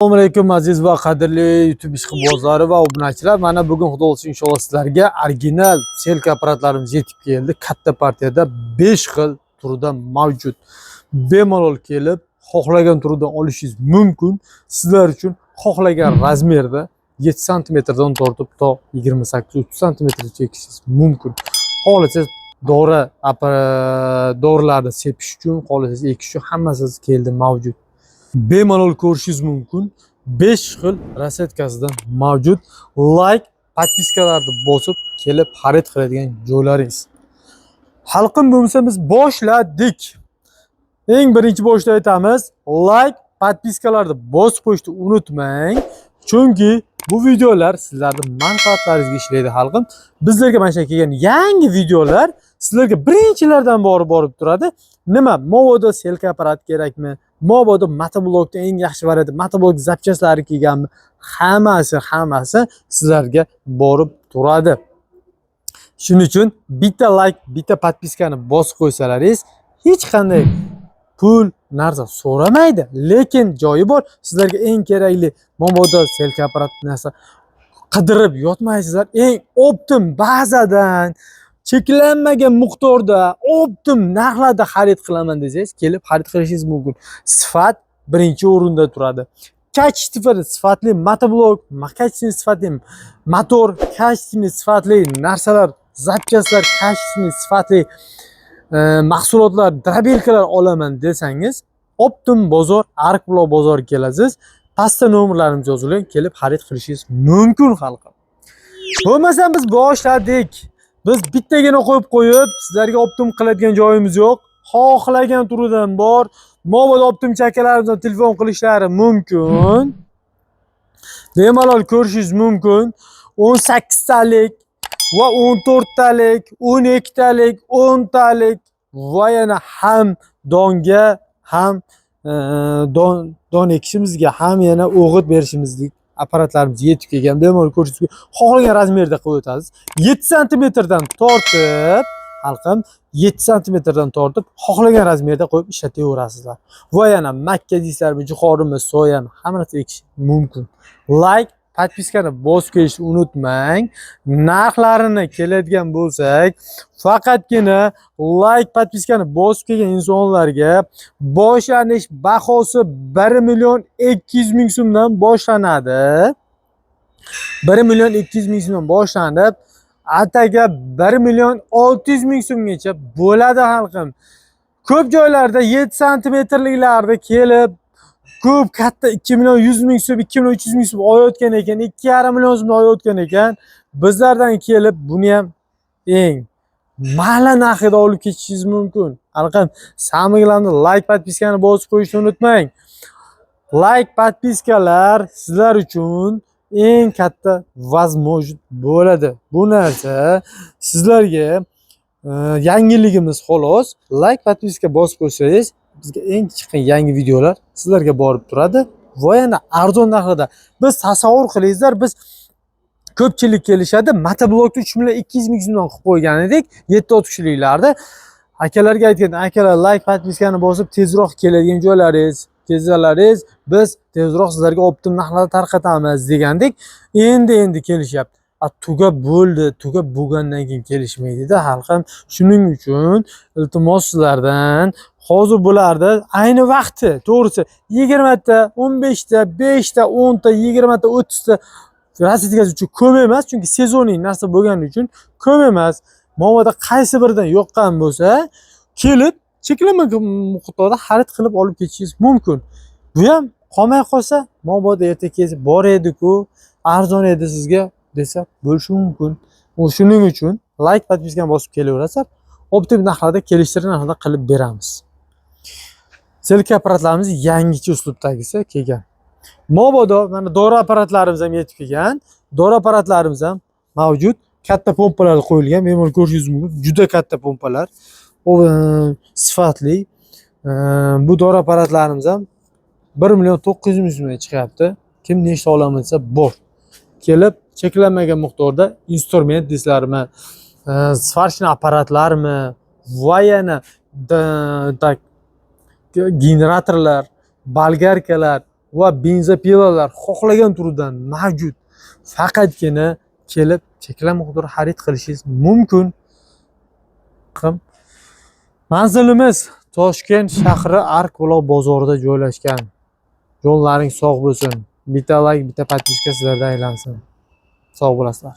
Assalomu alaykum, aziz va qadrli YouTube ishqibozlari va obunachilar. Mana bugun, xudo xohlasa, inshaalloh sizlarga original селка apparatlarimiz yetib keldi. Katta partiyada 5 xil turida mavjud. Bemalol kelib, xohlagan turidan olishingiz mumkin. Sizlar uchun xohlagan razmerda 7 santimetrdan tortib to 28-30 santimetrgacha ekishingiz mumkin. Xohlasangiz dori dorilarni sepish uchun, xohlasangiz ekish uchun hammasi keldi, mavjud. Bemalol ko'rishingiz mumkin. 5 xil расцветка sidan mavjud. Layk, подписка larni bosib kelib xarid qiladigan joylaringiz. Xalqim, bo'lmasa biz boshladik. Eng birinchi boshda aytamiz, layk, подписка larni bosib qo'yishni unutmang. Chunki bu videolar sizlarning manfaatlaringizga ishlaydi, xalqim. Bizlarga mana shu kelgan yangi videolar sizlarga birinchilardan borib borib turadi. Nima, mobodo селка apparat kerakmi? Mobodo motoblokda eng yaxshi varianti motoblok запчасть lari kelganmi? Hammasi, hammasi sizlarga borib turadi. Shuning uchun bitta layk, bitta подписка ni bosib qo'ysalaringiz, hech qanday pul narsa so'ramaydi, lekin joyi bor. Sizlarga eng kerakli mobodo селка apparat narsa qidirib yotmaysizlar. Eng оптом bazadan cheklanmagan miqdorda оптом narxlarda xarid qilaman desangiz, kelib xarid qilishingiz mumkin. Sifat birinchi o'rinda turadi. Качество, sifatli motoblok, качественный, sifatli motor, качественный, sifatli narsalar, запчасть lar, качественный, sifatli mahsulotlar, дробилка lar olaman desangiz, оптом bozor, Arqbuloq bozoriga kelasiz. Pastda nomerlarimiz yozilgan, kelib xarid qilishingiz mumkin, xalqim. Bo'lmasam biz boshladik. Biz bittagina qo'yib qo'yib, sizlarga оптом qiladigan joyimiz yo'q. Xohlagan turidan bor. Mobodo оптом akalarimizdan telefon qilishlari mumkin. Bemalol ko'rishingiz mumkin. 18 talik va 14 talik, 12 talik, 10 talik va yana ham donga, ham don ekishimizga, ham yana o'g'it berishimizlik apparatlarimiz yetib kelgan. Bemalol ko'rishingiz mumkin. Xohlagan razmerda qilib o'tasiz. 7 santimetrdan tortib, xalqim, 7 santimetrdan tortib xohlagan razmerda qo'yib ishlataverasizlar. Va yana makka deysizlarmi, jo'xorimi, soyami, hamma narsa ekish mumkin. Layk, подписка ni bosib kelishni unutmang. Narxlarini keladigan bo'lsak, faqatgina layk, подписка ni bosib kelgan insonlarga boshlanish bahosi 1 million 200 ming so'mdan boshlanadi. 1 million 200 ming so'mdan boshlanib, ataga 1 million 600 ming so'mgacha bo'ladi, xalqim. Ko'p joylarda 7 santimetrliklarda kelib ko'p katta 2 million 100 ming so'm, 2 million 300 ming so'm olayotgan ekan, 2,5 million so'm olayotgan ekan. Bizlardan kelib buni ham eng mahalla narxida olib ketishingiz mumkin. Xalqim, samiglarni layk, подписка ni bosib qo'yishni unutmang. Layk, подписка lar sizlar uchun eng katta возможность bo'ladi. Bu narsa sizlarga yangiligimiz xolos. Layk, подписка bosib qo'ysangiz, bizga eng chiqqan yangi videolar sizlarga borib turadi va yana arzon narxda. Biz tasavvur qilingizlar, biz ko'pchilik kelishadi, motoblokni 3 million 200 ming so'mdan qilib qo'ygan edik, 7 ot kishiliklarda. Akalarga aytgan, akalar, layk, подписка ni bosib tezroq keladigan joylaringiz, kelsalaringiz, biz tezroq sizlarga оптом narxlarda tarqatamiz degandik. Endi endi kelishyapti. A, tugab bo'ldi, tugab bo'lgandan keyin kelishmaydida, xalqim. Shuning uchun iltimos sizlardan, hozir bularda ayni vaqti, to'g'risi, 20 ta, 15 ta, 5 ta, 10 ta, 20 ta, 30 ta расцветка si uchun ko'p emas, chunki сезонный narsa bo'lgani uchun ko'p emas. Mobodo qaysi biridan yoqqan bo'lsa, kelib cheklanmagan miqdorda xarid qilib olib ketishingiz mumkin. Bu ham qolmay qolsa, mabodo erta kelsa, bor edi-ku, arzon edi sizga desa bo'lishi mumkin. U shuning uchun layk, подписка ni bosib kelaverasizlar. Оптом narxlarda, kelishtirgan narxlarda qilib beramiz. Селка apparatlarimiz yangicha uslubdagisi kelgan. Mobodo mana dori apparatlarimiz ham yetib kelgan. Dori apparatlarimiz ham mavjud. Katta pompalar qo'yilgan. Bemalol ko'rishingiz mumkin. Juda katta pompalar. U sifatli. Bu dori apparatlarimiz ham 1 million 900 ming so'mga chiqyapti. Kim nechta olaman desa bor. Kelib cheklanmagan miqdorda instrument deysizlarmi, сварочный apparatlarmi va yana так generatorlar, болгарка lar. va бензопила lar xohlagan turidan mavjud. Faqatgina kelib cheklangan miqdorda xarid qilishingiz mumkin. Manzilimiz Toshkent shahri, Ark-Buloq bozorida joylashgan. Jonlaring sog' bo'lsin. Bitta layk, bitta подписка sizlardan aylansin. Sog' bo'lasizlar.